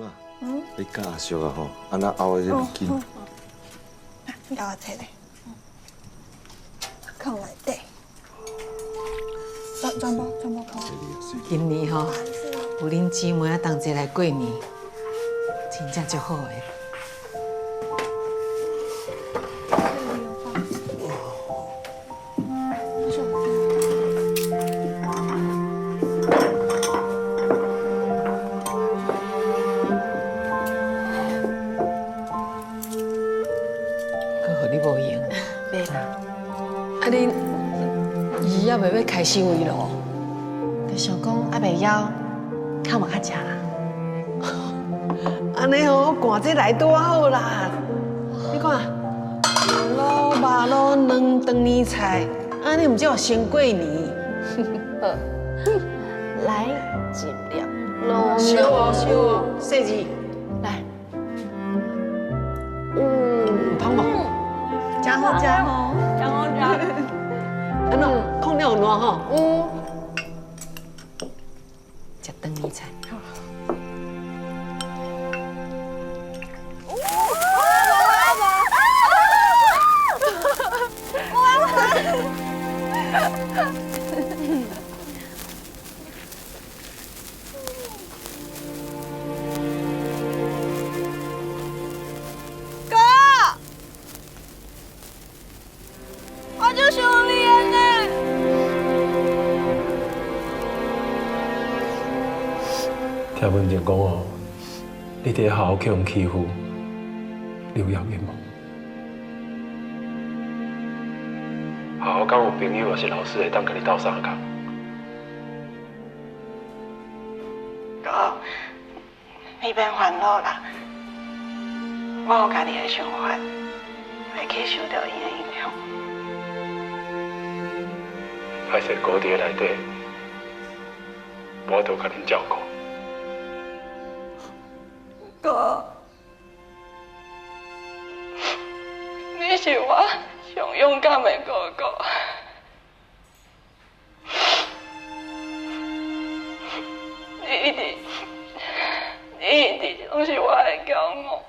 啊，你教阿叔啊吼，按怎拗的这面筋？你共我提咧，放内底。全部全部放。今年吼，有恁姊妹仔同齊來過年，真正足好的。閣予你無閒。袂啦。啊，恁姨猶未欲開始圍爐？就想講猶袂枵，較嘛較食啦。按呢吼，趕這來拄好啦。你看，滷肉、滷卵、長年菜，按呢毋才有先過年。好，來一粒滷卵。燒哦燒哦，細緻。來。嗯，芳無？真好食吼，真好食。按怎？控了有爛吼？嗯。食長年菜。哥，我就想你的呢。聽文靜講哦，你佇學校予人欺負，你有要緊無？學校敢有朋友抑是老師會當共你鬥相共？哥，你免煩惱啦，我有家己的想法，袂去受著𪜶的影響。歹勢哥佇咧內底，無法度共恁照顧。哥，你是我上勇敢的哥哥，你一直，你一直攏是我的驕傲。